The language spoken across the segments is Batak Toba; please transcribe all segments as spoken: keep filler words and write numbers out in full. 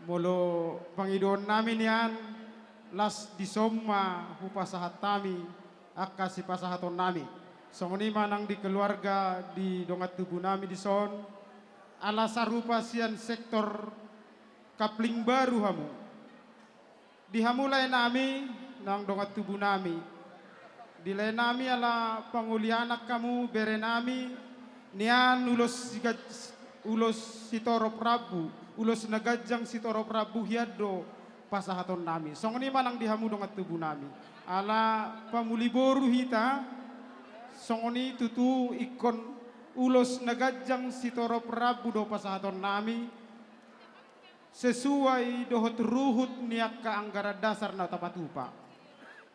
Molo pangidoannami nian, las dison ma hupasahat hami angka sipasahatonnami. Songon i ma nang di keluarga di dongan tubunami dison, ala sarupa sian sektor Kapling Baru hamu. Di hamu laenami nang dongan tubunami, di laenami ala pangoli anak hamu berenami, nian ulos sigaj-, ulos sitorop rambu, ulos na ganjang sitorop rambu hian do pasahatonnami. Songon i ma nang di hamu dongan tubunami, ala pamuli boru hita, songon i tutu ingkon ulos na ganjang sitorop rambu do pasahatonnami, sesuai dohot ruhut ni angka anggaran dasar na tapatupa.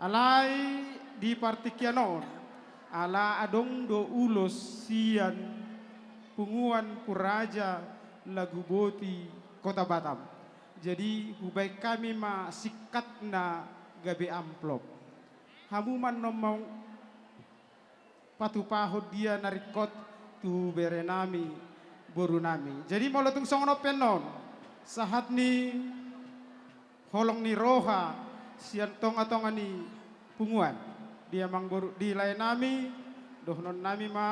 Alai di partingkian on, ala adong do ulos sian Punguan Puraja Laguboti Kota Batam. Jadi, hubaen hami ma singkatna gabe amplop. Hamu ma annon ma patupahon dia na ringkot tu berenami, borunami. Jadi molo tung songon on pe annon, sahat ni holong ni roha sian tongatonga ni punguan, di amangboru, di laenami, dohononnami ma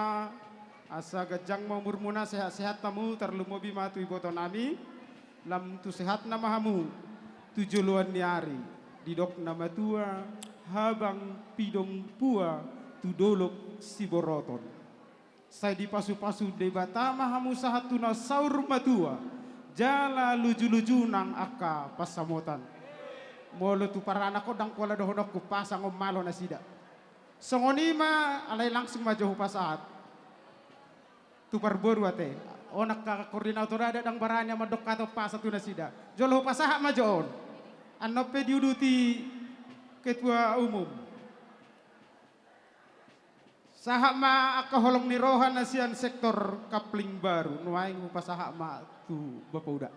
asa ganjang ma umurmuna, sehatsehat hamu, tarlumobi ma tu ibotonami. Lam tu sehatna ma hamu tu joloan ni ari, didok na matua, habang pidong pua tu dolok siboroton. Sai dipasupasu Debata ma hamu sahat tu na saur matua, jala lujuluju nang angka pansamotan. Molo tu paranak on ndang pola dohononku, pasang on malo nasida. Songon i ma, alai langsung ma jo hupasahat tu parboru ate. On angka koordinator adat ndang barani mandok hata umpasa tu nasida. Jolo hupasahat ma jo on. Annon pe diuduti ketua umum. Sahat ma angka holong ni roha na sian sektor Kapling Baru. Nuaeng hupasahat ma tu bapauda.